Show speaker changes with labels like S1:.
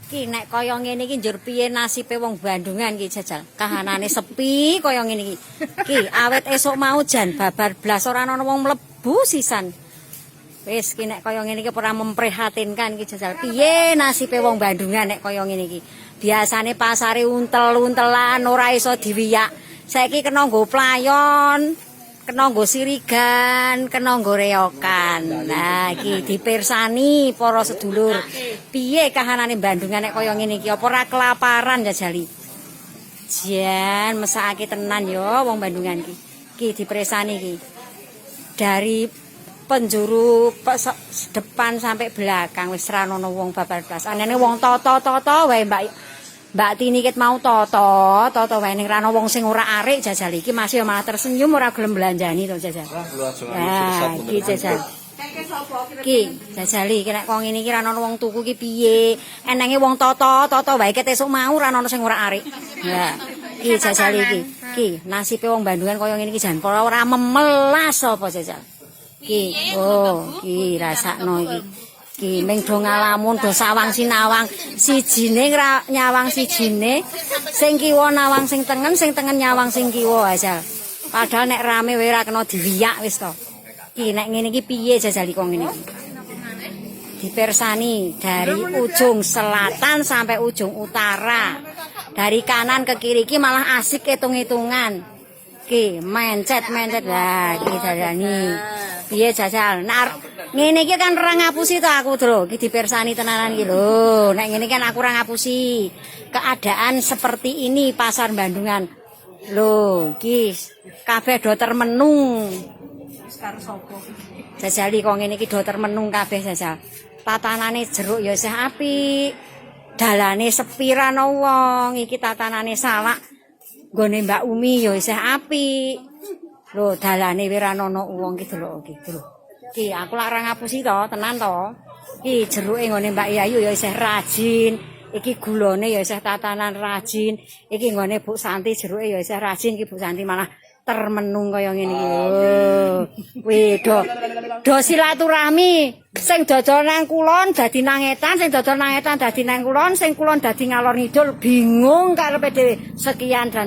S1: Ki nek kaya ngene iki njur piye nasibe wong Bandungan ki jajal. Kahanane sepi kaya ngene iki. Ki awet esuk mau jan babar blas ora ana wong mlebu sisan. Wis ki nek kaya ngene iki ora memprihatinkan ki jajal. Piye nasibe wong Bandungan nek kaya ngene iki? Biasane pasare untel-untelan ora iso diwiyak. Saiki kena nggo playon, kena nggo sirigan, kena nggo reokan. Nah, iki dipirsani para sedulur. Piye kahanane Bandungan nek kaya ngene iki? Apa ora kelaparan jajali? Jan mesakake tenan yo wong Bandungan iki. Iki dipirsani iki. Dari penjuru depan sampai belakang wis ra ono wong babar blas. Anene wong toto-toto wae. Mbak Tini ket mau toto, toto wae ning ra ono wong sing ora arik jajal iki masih malah tersenyum, ora gelem belanjani to jajal.
S2: Wah, lu aja
S1: Nah, iki jajal. Ki jajali iki nek kok ngene iki ra ono wong tuku ki piye? Enenge wong toto, toto wae ket esuk mau ra ono sing ora arik. Ya. Ki jajali iki. Ki nasibe wong Bandungan kaya ngene iki jan ora memelas apa jajal. Ki, oh, ki rasakno iki. Ki ming do ngalamun, do sawang sinawang, sijine nyawang sijine, sing kiwa nawang sing tengen nyawang sing kiwa aja. Padahal nek rame wae ora kena diwiyak wis to. Ki nek ngene iki piye jajal kok ngene iki? Dipersani dari ujung selatan sampai ujung utara. Dari kanan ke kiri ki malah asik hitung-hitungan. Ki mencet-mencet lah ki jajani. Piye jajal? Nek ngene iki kan ora ngapusi to aku lho, iki dipirsani tenanan iki lho. Nek ngene kan aku ora ngapusi. Keadaan seperti ini pasar Bandungan. Lho, iki kabeh do termenung. Jajali kok ngene iki do termenung kabeh jajal. Tatanane jeruk ya isih apik. Dalane sepi ra ana wong, iki tatanane salak. Nggone Mbak Umi ya isih apik. Lho, dalane wis ra ana wong ki delok iki lho. Ki aku lak ora ngapusi to, tenan to. Ki jeruke nggone Mbak Yayu ya isih rajin. Iki gulone ya isih tatanan rajin. Iki nggone Bu Santi jeruke ya isih rajin. Iki Bu Santi malah termenung kaya ngene iki. Oh. Wih, do silaturahmi. Sing dodol nang kulon dadi nang etan, sing dodol nang etan dadi nang kulon, sing kulon dadi ngalor ngidul, bingung karepe dhewe. Sekian dan